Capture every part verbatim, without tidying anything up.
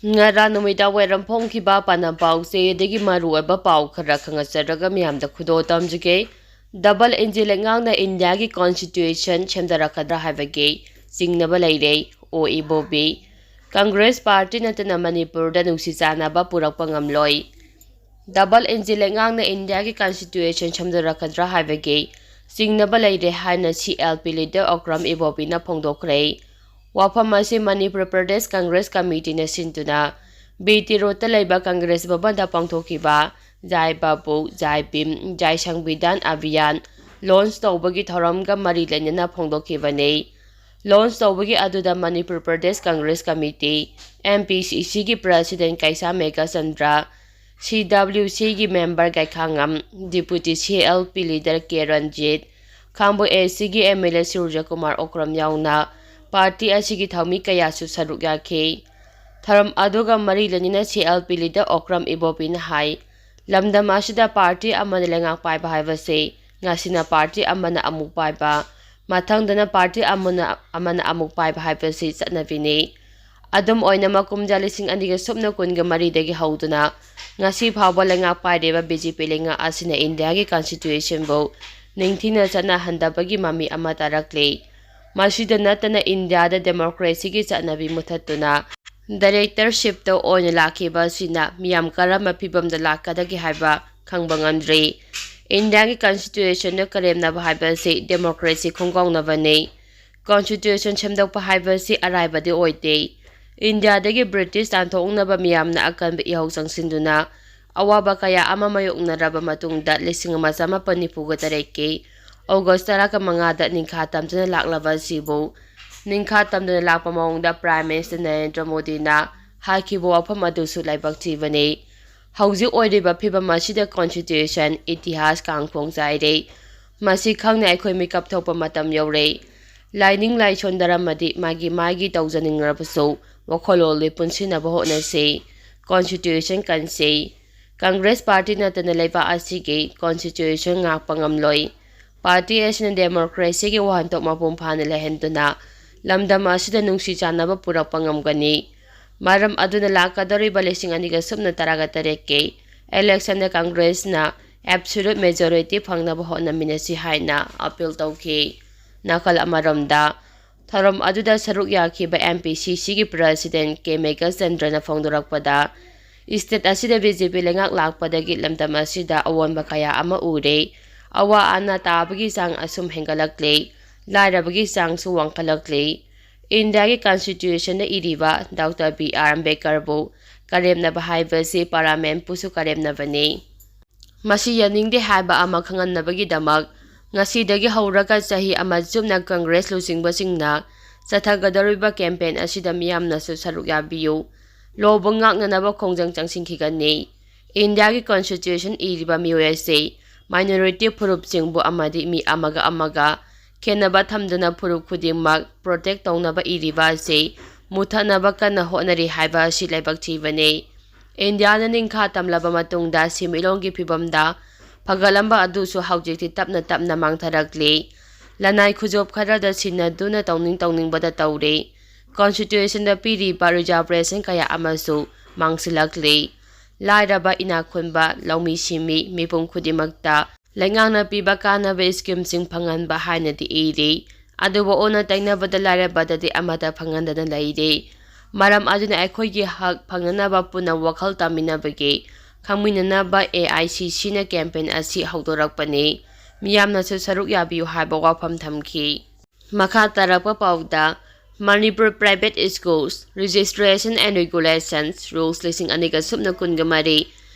ꯉꯔꯥꯡ ꯅꯨꯃꯤꯗꯥꯡ ꯋꯥꯏꯔꯝ ꯐꯣꯡꯈꯤꯕ ꯄꯥꯟꯗꯝ ꯄꯥꯎꯆꯦꯗꯒꯤ ꯃꯔꯨꯑꯣꯏꯕ ꯄꯥꯎ ꯈꯔ ꯈꯪꯍꯟꯖꯔꯒ ꯃꯤꯌꯥꯝꯗ ꯈꯨꯗꯣꯜ ꯇꯝꯖꯒꯦ꯫ Double engine ꯂꯩꯉꯥꯛꯅ ꯏꯟꯗꯤꯌꯥꯒꯤ constitution ꯁꯦꯝꯗꯔꯛꯀꯗ꯭ꯔꯥ ꯍꯥꯏꯕꯒꯤ ꯆꯤꯡꯅꯕ ꯂꯩꯔꯦ, ꯑꯣ ꯏꯕꯣꯕꯤ꯫ ꯀꯪꯒ꯭ꯔꯦꯁ ꯄꯥꯔꯇꯤ ꯅꯠꯇꯅ ꯃꯅꯤꯄꯨꯔꯗ ꯅꯨꯡꯁꯤ ꯆꯥꯟꯅꯕ ꯄꯨꯔꯛꯄ ꯉꯝꯂꯣꯏ꯫ Double engine ꯂꯩꯉꯥꯛꯅ ꯏꯟꯗꯤꯌꯥꯒꯤ constitution ꯁꯦꯝꯗꯣꯔꯛꯀꯗ꯭ꯔꯥ ꯍꯥꯏꯕꯒꯤ ꯆꯤꯡꯅꯕ ꯂꯩꯔꯦ ꯍꯥꯏꯅ C L P leader Okram ꯏꯕꯣꯕꯤꯅ ꯐꯣꯡꯗꯣꯛꯈ꯭ꯔꯦ꯫ ꯋꯥꯐꯝ ꯑꯁꯤ ꯃꯅꯤꯄꯨꯔ ꯄ꯭ꯔꯗꯦꯁ ꯀꯪꯒ꯭ꯔꯦꯁ ꯀꯃꯤꯇꯤꯅ ꯁꯤꯟꯗꯨꯅ B T Roadꯇ ꯂꯩꯕ ꯀꯪꯒ꯭ꯔꯦꯁ ꯚꯕꯟꯗ ꯄꯥꯡꯊꯣꯛꯈꯤꯕ ꯖꯥꯏ ꯕꯥꯄꯨ, ꯖꯥꯏ ꯚꯤꯝ, ꯖꯥꯏ ꯁꯪꯕꯤꯙꯥꯟ ꯑꯚꯤꯌꯥꯟ launch ꯇꯧꯕꯒꯤ ꯊꯧꯔꯝꯒ ꯃꯔꯤ ꯂꯩꯅꯅ ꯐꯣꯡꯗꯣꯛꯈꯤꯕꯅꯤ꯫ Launch ꯇꯧꯕꯒꯤ ꯑꯗꯨꯗ Manipur Pradesh Congress committee, M P C Cꯒꯤ president ꯀꯩꯁꯥ Meghachandra, C W Cꯒꯤ member ꯒꯩꯈꯥꯉꯝ, Deputy C L P leader K Ranjit, ꯈꯥꯡꯕꯣꯛ A Cꯒꯤ M L A ꯁꯨꯔꯖꯀꯨꯃꯥꯔ Okram ꯌꯥꯎꯅ ꯄꯥꯔꯇꯤ ꯑꯁꯤꯒꯤ ꯊꯧꯃꯤ ꯀꯌꯥꯁꯨ ꯁꯔꯨꯛ ꯌꯥꯈꯤ꯫ ꯊꯧꯔꯝ ꯑꯗꯨꯒ ꯃꯔꯤ ꯂꯩꯅꯅ C L P leader Okram ꯏꯕꯣꯕꯤꯅ ꯍꯥꯏ, ꯂꯝꯗꯝ ꯑꯁꯤꯗ ꯄꯥꯔꯇꯤ ꯑꯃꯅ ꯂꯩꯉꯥꯛ ꯄꯥꯏꯕ ꯍꯥꯏꯕꯁꯤ ꯉꯁꯤꯅ ꯄꯥꯔꯇꯤ ꯑꯃꯅ ꯑꯃꯨꯛ ꯄꯥꯏꯕ, ꯃꯊꯪꯗꯅ ꯄꯥꯔꯇꯤ ꯑꯃꯅ, ꯑꯃꯅ ꯑꯃꯨꯛ ꯄꯥꯏꯕ ꯍꯥꯏꯕꯁꯤ ꯆꯠꯅꯕꯤꯅꯤ꯫ ꯑꯗꯨꯝ ꯑꯣꯏꯅꯃꯛ, ꯀꯨꯝꯖꯥ ꯂꯤꯁꯤꯡ ꯑꯅꯤꯒ ꯁꯨꯞꯅ ꯀꯨꯟꯒ ꯃꯔꯤꯗꯒꯤ ꯍꯧꯗꯨꯅ ꯉꯁꯤ ꯐꯥꯎꯕ ꯂꯩꯉꯥꯛ ꯄꯥꯏꯔꯤꯕ B J P ꯂꯩꯉꯥꯛ ꯑꯁꯤꯅ ꯏꯟꯗꯤꯌꯥꯒꯤ constitutionꯕꯨ ꯅꯤꯡꯊꯤꯅ ꯆꯠꯅꯍꯟꯗꯕꯒꯤ ꯃꯃꯤ ꯑꯃ ꯇꯥꯔꯛꯂꯤ꯫ ꯃꯁꯤꯗ ꯅꯠꯇꯅ ꯏꯟꯗꯤꯌꯥꯗ democracyꯒꯤ ꯆꯠꯅꯕꯤ ꯃꯨꯊꯠꯇꯨꯅ dictatorshipꯇ ꯑꯣꯏꯅ ꯂꯥꯛꯈꯤꯕ ꯑꯁꯤꯅ ꯃꯤꯌꯥꯝ ꯀꯔꯝꯕ ꯐꯤꯚꯝꯗ ꯂꯥꯛꯀꯗꯒꯦ ꯍꯥꯏꯕ ꯈꯪꯕ ꯉꯝꯗ꯭ꯔꯤ꯫ ꯏꯟꯗꯤꯌꯥꯒꯤ constitutionꯗ ꯀꯔꯦꯝꯅꯕ ꯍꯥꯏꯕ ꯑꯁꯤ democracy ꯈꯣꯡꯒꯥꯎꯅꯕꯅꯤ꯫ Constitution ꯁꯦꯝꯗꯣꯛꯄ ꯍꯥꯏꯕꯁꯤ ꯑꯔꯥꯏꯕꯗꯤ ꯑꯣꯏꯗꯦ꯫ ꯏꯟꯗꯤꯌꯥꯗꯒꯤ British ꯇꯥꯟꯊꯣꯛꯅꯕ ꯃꯤꯌꯥꯝꯅ ꯑꯀꯟꯕ ꯏꯍꯧ ꯆꯪꯁꯤꯟꯗꯨꯅ ꯑꯋꯥꯕ ꯀꯌꯥ ꯑꯃ ꯃꯥꯌꯣꯛꯅꯔꯕ ꯃꯇꯨꯡꯗ ꯂꯤꯁꯤꯡ ꯑꯃ ꯆꯃꯥꯄꯟ ꯅꯤꯐꯨꯒ ꯇꯔꯦꯠꯀꯤ August ꯇꯔꯥꯃꯉꯥꯗ ꯅꯤꯡꯈꯥ ꯇꯝꯗꯨꯅ ꯂꯥꯛꯂꯕ ꯑꯁꯤꯕꯨ ꯅꯤꯡꯈꯥ ꯇꯝꯗꯨꯅ ꯂꯥꯛꯄ ꯃꯑꯣꯡꯗ Prime Minister ꯅꯔꯦꯟꯗ꯭ꯔ ꯃꯣꯗꯤꯅ ꯍꯥꯏꯈꯤꯕ ꯋꯥꯐꯝ ꯑꯗꯨꯁꯨ ꯂꯥꯏꯕꯛ ꯊꯤꯕꯅꯤ꯫ ꯍꯧꯖꯤꯛ ꯑꯣꯏꯔꯤꯕ ꯐꯤꯕꯝ ꯑꯁꯤꯗ constitution, ꯏꯇꯤꯍꯥꯁ ꯀꯥꯡꯈꯣꯡ ꯆꯥꯏꯔꯦ꯫ ꯃꯁꯤ ꯈꯪꯅ ꯑꯩꯈꯣꯏ ꯃꯤꯀꯞ ꯊꯣꯛꯄ ꯃꯇꯝ ꯌꯧꯔꯦ꯫ ꯂꯥꯏꯅꯤꯡ ꯂꯥꯏꯁꯣꯟ ꯙꯔꯃꯗꯤ ꯃꯥꯒꯤ ꯃꯥꯒꯤ ꯇꯧꯖꯅꯤꯡꯂꯕꯁꯨ ꯋꯥꯈꯜꯂꯣꯟꯗꯤ ꯄꯨꯟꯁꯤꯟꯅꯕ ꯍꯣꯠꯅꯁꯤ꯫ Constitution ꯀꯟꯁꯤ꯫ Congress party ꯅꯠꯇꯅ ꯂꯩꯕꯥꯛ ꯑꯁꯤꯒꯤ constitution ꯉꯥꯛꯄ ꯉꯝꯂꯣꯏ꯫ Party ꯑꯁꯤꯅ democracyꯒꯤ ꯋꯥꯍꯟꯊꯣꯛ ꯃꯄꯨꯡ ꯐꯥꯅ ꯂꯩꯍꯟꯗꯨꯅ ꯂꯝꯗꯝ ꯑꯁꯤꯗ ꯅꯨꯡꯁꯤ ꯆꯥꯟꯅꯕ ꯄꯨꯔꯛꯄ ꯉꯝꯒꯅꯤ꯫ ꯃꯔꯝ ꯑꯗꯨꯅ ꯂꯥꯛꯀꯗꯧꯔꯤꯕ ꯂꯤꯁꯤꯡ ꯑꯅꯤꯒ ꯁꯨꯞꯅ ꯇꯔꯥꯒ ꯇꯔꯦꯠꯀꯤ election ꯗ Congress ꯅ absolute majority ꯐꯪꯅꯕ ꯍꯣꯠꯅꯃꯤꯟꯅꯁꯤ ꯍꯥꯏꯅ appeal ꯇꯧꯈꯤ꯫ ꯅꯥꯀꯜ ꯑꯃꯔꯣꯝꯗ, ꯊꯧꯔꯝ ꯑꯗꯨꯗ ꯁꯔꯨꯛ ꯌꯥꯈꯤꯕ M P C C ꯒꯤ president K ꯃꯦꯘꯆꯟꯗ꯭ꯔꯅ ꯐꯣꯡꯗꯣꯔꯛꯄꯗ, state ꯑꯁꯤꯗ B J P ꯂꯩꯉꯥꯛ ꯂꯥꯛꯄꯗꯒꯤ ꯂꯝꯗꯝ ꯑꯁꯤꯗ ꯑꯑꯣꯟꯕ ꯀꯌꯥ ꯑꯃ ꯎꯔꯦ꯫ ꯑꯋꯥ ꯑꯅꯥ ꯇꯥꯕꯒꯤ ꯆꯥꯡ ꯑꯁꯨꯝ ꯍꯦꯟꯒꯠꯂꯛꯂꯦ꯫ ꯂꯥꯏꯔꯕꯒꯤ ꯆꯥꯡꯁꯨ ꯋꯥꯡꯈꯠꯂꯛꯂꯦ꯫ ꯏꯟꯗꯤꯌꯥꯒꯤ constitution ꯗ ꯏꯔꯤꯕ Doctor B R ꯑꯝꯕꯦꯗꯀꯔꯕꯨ ꯀꯔꯦꯝꯅꯕ ꯍꯥꯏꯕꯁꯤ parliament ꯄꯨꯁꯨ ꯀꯔꯦꯝꯅꯕꯅꯤ꯫ ꯃꯁꯤ ꯌꯥꯅꯤꯡꯗꯦ ꯍꯥꯏꯕ ꯑꯃ ꯈꯪꯍꯟꯅꯕꯒꯤꯗꯃꯛ ꯉꯁꯤꯗꯒꯤ ꯍꯧꯔꯒ ꯆꯍꯤ ꯑꯃ ꯆꯨꯞꯅ Congress ꯂꯨꯆꯤꯡꯕꯁꯤꯡꯅ ꯆꯠꯊꯒꯗꯧꯔꯤꯕ campaign ꯑꯁꯤꯗ ꯃꯤꯌꯥꯝꯅꯁꯨ ꯁꯔꯨꯛ ꯌꯥꯕꯤꯌꯨ꯫ Law ꯕꯨ ꯉꯥꯛꯅꯅꯕ ꯈꯣꯡꯖꯪ ꯆꯪꯁꯤꯟꯈꯤꯒꯅꯤ꯫ ꯏꯟꯗꯤꯌꯥꯒꯤ constitution ꯏꯔꯤꯕ ꯃꯤꯑꯣꯏ ꯑꯁꯤ minority ꯐꯨꯔꯨꯞꯁꯤꯡꯕꯨ ꯑꯃꯗꯤ ꯃꯤ ꯑꯃꯒ ꯑꯃꯒ ꯈꯦꯟꯅꯕ ꯊꯝꯗꯅ ꯐꯨꯔꯨꯞ ꯈꯨꯗꯤꯡꯃꯛ protect ꯇꯧꯅꯕ ꯏꯔꯤꯕ ꯑꯁꯤ ꯃꯨꯊꯠꯅꯕ ꯀꯟꯅ ꯍꯣꯠꯅꯔꯤ ꯍꯥꯏꯕ ꯑꯁꯤ ꯂꯥꯏꯕꯛ ꯊꯤꯕꯅꯤ꯫ ꯏꯟꯗꯤꯌꯥꯅ ꯅꯤꯡꯈꯥ ꯇꯝꯂꯕ ꯃꯇꯨꯡꯗ ꯁꯦꯟꯃꯤꯠꯂꯣꯟꯒꯤ ꯐꯤꯕꯝꯗ ꯐꯒꯠꯂꯝꯕ ꯑꯗꯨꯁꯨ ꯍꯧꯖꯤꯛꯇꯤ ꯇꯞꯅ ꯇꯞꯅ ꯃꯥꯡꯊꯔꯛꯂꯤ꯫ ꯂꯅꯥꯏ ꯈꯨꯖꯣꯞ ꯈꯔꯗ ꯁꯤꯟꯅꯗꯨꯅ ꯇꯧꯅꯤꯡ ꯇꯧꯅꯤꯡꯕꯗ ꯇꯧꯔꯤ꯫ Constitution ꯗ ꯄꯤꯔꯤꯕ reservation ꯀꯌꯥ ꯑꯃꯁꯨ ꯃꯥꯡꯁꯤꯜꯂꯛꯂꯤ꯫ ꯂꯥꯏꯔꯕ, ꯏꯅꯥꯛ ꯈꯨꯟꯕ, ꯂꯧꯃꯤ ꯁꯤꯟꯃꯤ, ꯃꯤꯄꯨꯝ ꯈꯨꯗꯤꯡꯃꯛꯇ ꯂꯩꯉꯥꯛꯅ ꯄꯤꯕ ꯀꯥꯟꯅꯕ scheme ꯁꯤꯡ ꯐꯪꯍꯟꯕ ꯍꯥꯏꯅꯗꯤ ꯏꯔꯤ꯫ ꯑꯗꯨꯕꯨ ꯑꯣꯟꯅ ꯇꯩꯅꯕꯗ ꯂꯥꯏꯔꯕꯗꯗꯤ ꯑꯃꯠꯇ ꯐꯪꯍꯟꯗꯅ ꯂꯩꯔꯤ꯫ ꯃꯔꯝ ꯑꯗꯨꯅ ꯑꯩꯈꯣꯏꯒꯤ ꯍꯛ ꯐꯪꯅꯅꯕ ꯄꯨꯟꯅ ꯋꯥꯈꯜ ꯇꯥꯃꯤꯟꯅꯕꯒꯤ ꯈꯪꯃꯤꯟꯅꯅꯕ A I C C ꯅ campaign ꯑꯁꯤ ꯍꯧꯗꯣꯔꯛꯄꯅꯤ꯫ ꯃꯤꯌꯥꯝꯅꯁꯨ ꯁꯔꯨꯛ ꯌꯥꯕꯤꯌꯨ ꯍꯥꯏꯕ ꯋꯥꯐꯝ ꯊꯝꯈꯤ꯫ ꯃꯈꯥ ꯇꯥꯔꯛꯄ ꯄꯥꯎꯗ, Manipur Private Schools Registration and Regulations Rules ꯂꯤꯁꯤꯡ ꯑꯅꯤꯒ ꯁꯨꯞꯅ ꯀꯨꯟꯒ ꯃꯔꯤ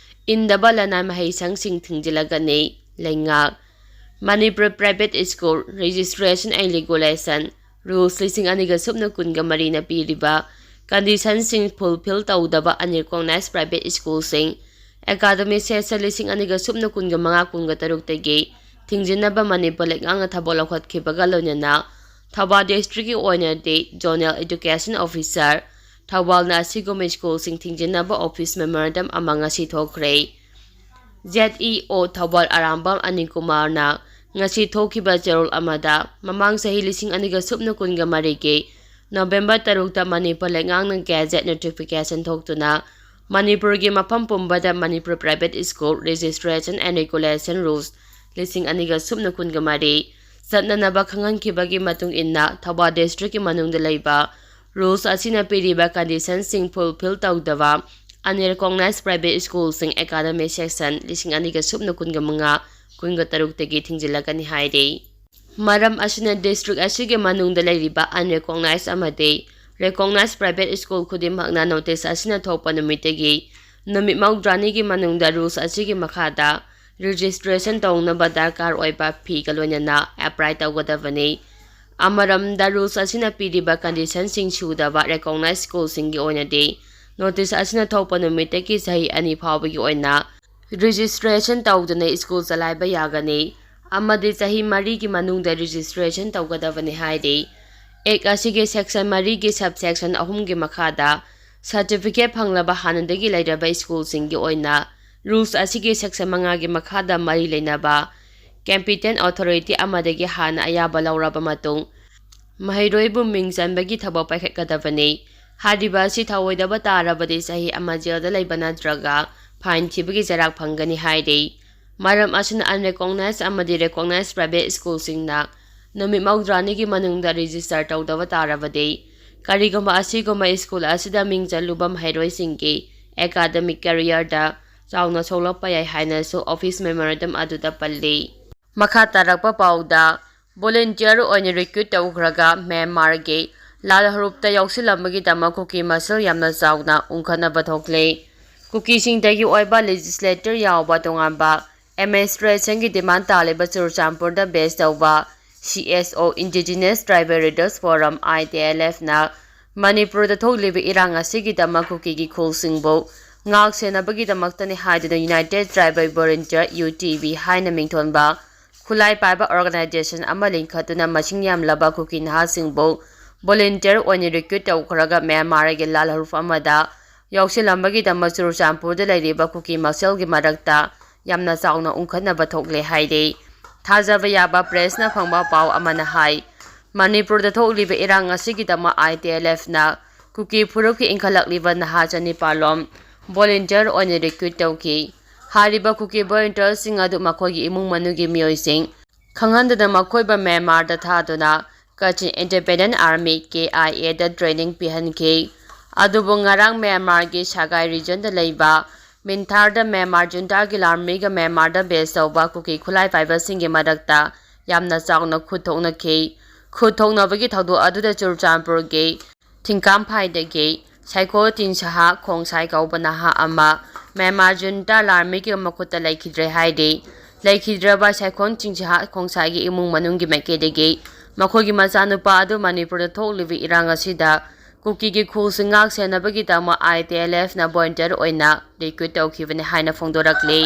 ꯏꯟꯗꯕ ꯂꯅꯥꯏ ꯃꯍꯩꯁꯪꯁꯤꯡ ꯊꯤꯡꯖꯤꯜꯂꯒꯅꯤ꯫ ꯂꯩꯉꯥꯛ꯫ Manipur Private School Registration and Regulation Rules ꯂꯤꯁꯤꯡ ꯑꯅꯤꯒ ꯁꯨꯞꯅ ꯀꯨꯟꯒ ꯃꯔꯤꯅ ꯄꯤꯔꯤꯕ condition ꯁꯤꯡ fulfill ꯇꯧꯗꯕ unrecognized private school ꯁꯤꯡ academic session ꯂꯤꯁꯤꯡ ꯑꯅꯤꯒ ꯁꯨꯞꯅ ꯀꯨꯟꯒ ꯃꯉꯥ ꯀꯨꯟꯒ ꯇꯔꯨꯛꯇꯒꯤ ꯊꯤꯡꯖꯤꯟꯅꯕ ꯃꯅꯤꯄꯨꯔ ꯂꯩꯉꯥꯛꯅ ꯊꯕꯛ ꯂꯧꯈꯠꯈꯤꯕꯒ ꯂꯣꯏꯅꯅ ꯊꯧꯕꯥꯜ district ꯀꯤ ꯑꯣꯏꯅꯗꯤ Zonal Education Officer ꯊꯧꯕꯥꯜꯅ ꯑꯁꯤꯒꯨꯝꯕ school ꯁꯤꯡ ꯊꯤꯡꯖꯤꯟꯅꯕ office memorandum ꯑꯃ ꯉꯁꯤ ꯊꯣꯛꯈ꯭ꯔꯦ꯫ Z E O Thoubal Arambam Anil ꯀꯨꯃꯥꯔꯅ ꯉꯁꯤ ꯊꯣꯛꯈꯤꯕ ꯆꯦꯔꯣꯜ ꯑꯃꯗ ꯃꯃꯥꯡ ꯆꯍꯤ ꯂꯤꯁꯤꯡ ꯑꯅꯤꯒ ꯁꯨꯞꯅ ꯀꯨꯟꯒ ꯃꯔꯤꯒꯤ ꯅꯕꯦꯝꯕꯔ ꯇꯔꯨꯛꯇ ꯃꯅꯤꯄꯨꯔ ꯂꯩꯉꯥꯛꯅ ꯒꯦꯖꯦꯠ ꯅꯣꯇꯤꯐꯤꯀꯦꯁꯟ ꯊꯣꯛꯇꯨꯅ ꯃꯅꯤꯄꯨꯔꯒꯤ ꯃꯐꯝ ꯄꯨꯝꯕꯗ Manipur Private School Registration and Regulation Rules ꯂꯤꯁꯤꯡ ꯑꯅꯤꯒ ꯁꯨꯞꯅ ꯀꯨꯟꯒ ꯃꯔꯤ ꯆꯠꯅꯅꯕ ꯈꯪꯍꯟꯈꯤꯕꯒꯤ ꯃꯇꯨꯡ ꯏꯟꯅ, ꯊꯧꯕꯥꯜ district ꯀꯤ ꯃꯅꯨꯡꯗ ꯂꯩꯕ rules ꯑꯁꯤꯅ ꯄꯤꯔꯤꯕ condition ꯁꯤꯡ fulfill ꯇꯧꯗꯕ unrecognized private school ꯁꯤꯡ academic session ꯂꯤꯁꯤꯡ ꯑꯅꯤꯒ ꯁꯨꯞꯅ ꯀꯨꯟꯒ ꯃꯉꯥ ꯀꯨꯟꯒ ꯇꯔꯨꯛꯇꯒꯤ ꯊꯤꯡꯖꯤꯜꯂꯒꯅꯤ ꯍꯥꯏꯔꯤ꯫ ꯃꯔꯝ ꯑꯁꯤꯅ district ꯑꯁꯤꯒꯤ ꯃꯅꯨꯡꯗ ꯂꯩꯔꯤꯕ unrecognized ꯑꯃꯗꯤ recognized private school ꯈꯨꯗꯤꯡꯃꯛꯅ notice ꯑꯁꯤꯅ ꯊꯣꯛꯄ ꯅꯨꯃꯤꯠꯇꯒꯤ ꯅꯨꯃꯤꯠ ꯃꯧꯗ꯭ꯔꯥꯅꯤꯒꯤ ꯃꯅꯨꯡꯗ rules ꯑꯁꯤꯒꯤ ꯃꯈꯥꯗ registration ꯇꯧꯅꯕ ꯗꯔꯀꯥꯔ ꯑꯣꯏꯕ ꯐꯤꯒ ꯂꯣꯏꯅꯅ apply ꯇꯧꯒꯗꯕꯅꯤ꯫ ꯑꯃꯔꯣꯝꯗ, rules ꯑꯁꯤꯅ ꯄꯤꯔꯤꯕ condition ꯁꯤꯡ ꯁꯨꯗꯕ recognized school ꯁꯤꯡꯒꯤ ꯑꯣꯏꯅꯗꯤ notice ꯑꯁꯤꯅ ꯊꯣꯛꯄ ꯅꯨꯃꯤꯠꯇꯒꯤ ꯆꯍꯤ ꯑꯅꯤ ꯐꯥꯎꯕꯒꯤ ꯑꯣꯏꯅ registration ꯇꯧꯗꯨꯅ school ꯆꯂꯥꯏꯕ ꯌꯥꯒꯅꯤ ꯑꯃꯗꯤ ꯆꯍꯤ ꯃꯔꯤꯒꯤ ꯃꯅꯨꯡꯗ registration ꯇꯧꯒꯗꯕꯅꯤ ꯍꯥꯏꯔꯤ꯫ Act ꯑꯁꯤꯒꯤ section ꯃꯔꯤꯒꯤ subsection ꯑꯍꯨꯝꯒꯤ ꯃꯈꯥꯗ certificate ꯐꯪꯂꯕ ꯍꯥꯟꯅꯗꯒꯤ ꯂꯩꯔꯕ school ꯁꯤꯡꯒꯤ ꯑꯣꯏꯅ rules ꯑꯁꯤꯒꯤ section ꯃꯉꯥꯒꯤ ꯃꯈꯥꯗ ꯃꯔꯤ ꯂꯩꯅꯕ competent authority ꯑꯃꯗꯒꯤ ꯍꯥꯟꯅ ꯑꯌꯥꯕ ꯂꯧꯔꯕ ꯃꯇꯨꯡ ꯃꯍꯩꯔꯣꯏꯕꯨ ꯃꯤꯡ ꯆꯟꯕꯒꯤ ꯊꯕꯛ ꯄꯥꯏꯈꯠꯀꯗꯕꯅꯤ꯫ ꯍꯥꯏꯔꯤꯕ ꯑꯁꯤ ꯊꯧꯑꯣꯏꯗꯕ ꯇꯥꯔꯕꯗꯤ ꯆꯍꯤ ꯑꯃ ꯖꯦꯜꯗ ꯂꯩꯕ ꯅꯠꯇ꯭ꯔꯒ fine ꯊꯤꯕꯒꯤ ꯆꯩꯔꯥꯛ ꯐꯪꯒꯅꯤ ꯍꯥꯏꯔꯤ꯫ ꯃꯔꯝ ꯑꯁꯤꯅ unrecognized ꯑꯃꯗꯤ recognized private school ꯁꯤꯡꯅ ꯅꯨꯃꯤꯠ ꯃꯧꯗ꯭ꯔꯥꯅꯤꯒꯤ ꯃꯅꯨꯡꯗ register ꯇꯧꯗꯕ ꯇꯥꯔꯕꯗꯤ, ꯀꯔꯤꯒꯨꯝꯕ ꯑꯁꯤꯒꯨꯝꯕ school ꯑꯁꯤꯗ ꯃꯤꯡ ꯆꯜꯂꯨꯕ ꯃꯍꯩꯔꯣꯏꯁꯤꯡꯒꯤ academic career ꯗ ꯆꯥꯎꯅ ꯁꯣꯛꯂꯛꯄ ꯌꯥꯏ ꯍꯥꯏꯅꯁꯨ office memorandum ꯑꯗꯨꯗ ꯄꯜꯂꯤ꯫ ꯃꯈꯥ ꯇꯥꯔꯛꯄ ꯄꯥꯎꯗ, volunteer ꯑꯣꯏꯅ recruit ꯇꯧꯈ꯭ꯔꯒ ꯃ꯭ꯌꯥꯟꯃꯥꯔꯒꯤ ꯂꯥꯜ ꯍꯔꯨꯞꯇ ꯌꯥꯎꯁꯤꯜꯂꯝꯕꯒꯤꯗꯃꯛ ꯀꯨꯀꯤ ꯃꯁꯦꯜ ꯌꯥꯝꯅ ꯆꯥꯎꯅ ꯎꯪꯈꯠꯅꯕ ꯊꯣꯛꯂꯦ꯫ ꯀꯨꯀꯤꯁꯤꯡꯗꯒꯤ ꯑꯣꯏꯕ legislator ꯌꯥꯎꯕ ꯇꯣꯉꯥꯟꯕ administration ꯒꯤ demand ꯇꯥꯜꯂꯤꯕ ꯆꯨꯔꯆꯥꯟꯄꯨꯔꯗ base ꯇꯧꯕ C S O, Indigenous Tribal Leaders Forum, I T L F ꯅ ꯃꯅꯤꯄꯨꯔꯗ ꯊꯣꯛꯂꯤꯕ ꯏꯔꯥꯡ ꯑꯁꯤꯒꯤꯗꯃꯛ ꯀꯨꯀꯤꯒꯤ ꯈꯨꯜꯁꯤꯡꯕꯨ ꯉꯥꯛ ꯁꯦꯟꯅꯕꯒꯤꯗꯃꯛꯇꯅꯤ ꯍꯥꯏꯗꯨꯅ United Tribal Volunteer, U T V ꯍꯥꯏꯅ ꯃꯤꯡꯊꯣꯟꯕ ꯈꯨꯠꯂꯥꯏ ꯄꯥꯏꯕ organization ꯑꯃ ꯂꯤꯡꯈꯠꯇꯨꯅ ꯃꯁꯤꯡ ꯌꯥꯝꯂꯕ ꯀꯨꯀꯤ ꯅꯍꯥꯁꯤꯡꯕꯨ volunteer ꯑꯣꯏꯅ recruit ꯇꯧꯈ꯭ꯔꯒ ꯃ꯭ꯌꯥꯟꯃꯥꯔꯒꯤ ꯂꯥꯜ ꯍꯔꯨꯞ ꯑꯃꯗ ꯌꯥꯎꯁꯤꯜꯂꯝꯕꯒꯤꯗꯃꯛ ꯆꯨꯔꯆꯥꯟꯄꯨꯔꯗ ꯂꯩꯔꯤꯕ ꯀꯨꯀꯤ ꯃꯁꯦꯜꯒꯤ ꯃꯔꯛꯇ ꯌꯥꯝꯅ ꯆꯥꯎꯅ ꯎꯪꯈꯠꯅꯕ ꯊꯣꯛꯂꯦ ꯍꯥꯏꯔꯤ꯫ ꯊꯥꯖꯕ ꯌꯥꯕ press ꯅ ꯐꯪꯕ ꯄꯥꯎ ꯑꯃꯅ ꯍꯥꯏ, ꯃꯅꯤꯄꯨꯔꯗ ꯊꯣꯛꯂꯤꯕ ꯏꯔꯥꯡ ꯑꯁꯤꯒꯤꯗꯃꯛ I T L F ꯅ ꯀꯨꯀꯤ ꯐꯨꯔꯨꯞꯀꯤ ꯏꯟꯈꯠꯂꯛꯂꯤꯕ ꯅꯍꯥ ꯆꯅꯤꯄꯥꯜꯂꯣꯝ volunteer ꯑꯣꯏꯅ recruit ꯇꯧꯈꯤ꯫ ꯍꯥꯏꯔꯤꯕ ꯀꯨꯀꯤ volunteer ꯁꯤꯡ ꯑꯗꯨ ꯃꯈꯣꯏꯒꯤ ꯏꯃꯨꯡ ꯃꯅꯨꯡꯒꯤ ꯃꯤꯑꯣꯏꯁꯤꯡ ꯈꯪꯍꯟꯗꯅ ꯃꯈꯣꯏꯕꯨ ꯃ꯭ꯌꯥꯟꯃꯥꯔꯗ ꯊꯥꯗꯨꯅ Kachin Independent Army, K I A the training ꯄꯤꯍꯟꯈꯤ꯫ ꯑꯗꯨꯕꯨ ꯉꯔꯥꯡ ꯃ꯭ꯌꯥꯟꯃꯥꯔꯒꯤ ꯁꯒꯥꯏ region ꯗ ꯂꯩꯕ ꯃꯤꯟꯊꯥꯔꯗ ꯃ꯭ꯌꯥꯟꯃꯥꯔ junta ꯒꯤ ꯂꯥꯟꯃꯤꯒ ꯃ꯭ꯌꯥꯟꯃꯥꯔꯗ base ꯇꯧꯕ ꯀꯨꯀꯤ ꯈꯨꯠꯂꯥꯏ ꯄꯥꯏꯕꯁꯤꯡꯒꯤ ꯃꯔꯛꯇ ꯌꯥꯝꯅ ꯆꯥꯎꯅ ꯈꯨꯠ ꯊꯣꯛꯅꯈꯤ꯫ ꯈꯨꯠ ꯊꯣꯛꯅꯕꯒꯤ ꯊꯧꯗꯣꯛ ꯑꯗꯨꯗ ꯆꯨꯔꯆꯥꯟꯄꯨꯔꯒꯤ ꯊꯤꯡꯀꯥꯝꯐꯥꯏꯗꯒꯤ ꯁꯥꯏꯈꯣ ꯇꯤꯟꯁꯍꯥ ꯈꯣꯡꯁꯥꯏ ꯀꯧꯕ ꯅꯍꯥ ꯑꯃ ꯃ꯭ꯌꯥꯟꯃꯥꯔ junta ꯂꯥꯟꯃꯤꯒꯤ ꯃꯈꯨꯠꯇ ꯂꯩꯈꯤꯗ꯭ꯔꯦ ꯍꯥꯏꯔꯤ꯫ ꯂꯩꯈꯤꯗ꯭ꯔꯕ ꯁꯥꯏꯈꯣ ꯇꯤꯟꯁꯍꯥ ꯈꯣꯡꯁꯥꯏꯒꯤ ꯏꯃꯨꯡ ꯃꯅꯨꯡꯒꯤ ꯃꯥꯏꯀꯩꯗꯒꯤ ꯃꯈꯣꯏꯒꯤ ꯃꯆꯥꯅꯨꯄꯥ ꯑꯗꯨ ꯃꯅꯤꯄꯨꯔꯗ ꯊꯣꯛꯂꯤꯕ ꯏꯔꯥꯡ ꯑꯁꯤꯗ ꯀꯨꯀꯤꯒꯤ ꯈꯨꯜꯁꯤꯡ ꯉꯥꯛ ꯁꯦꯟꯅꯕꯒꯤꯗꯃꯛ I T L F ꯅ volunteer ꯑꯣꯏꯅ recruit ꯇꯧꯈꯤꯕꯅꯤ ꯍꯥꯏꯅ ꯐꯣꯡꯗꯣꯔꯛꯂꯤ꯫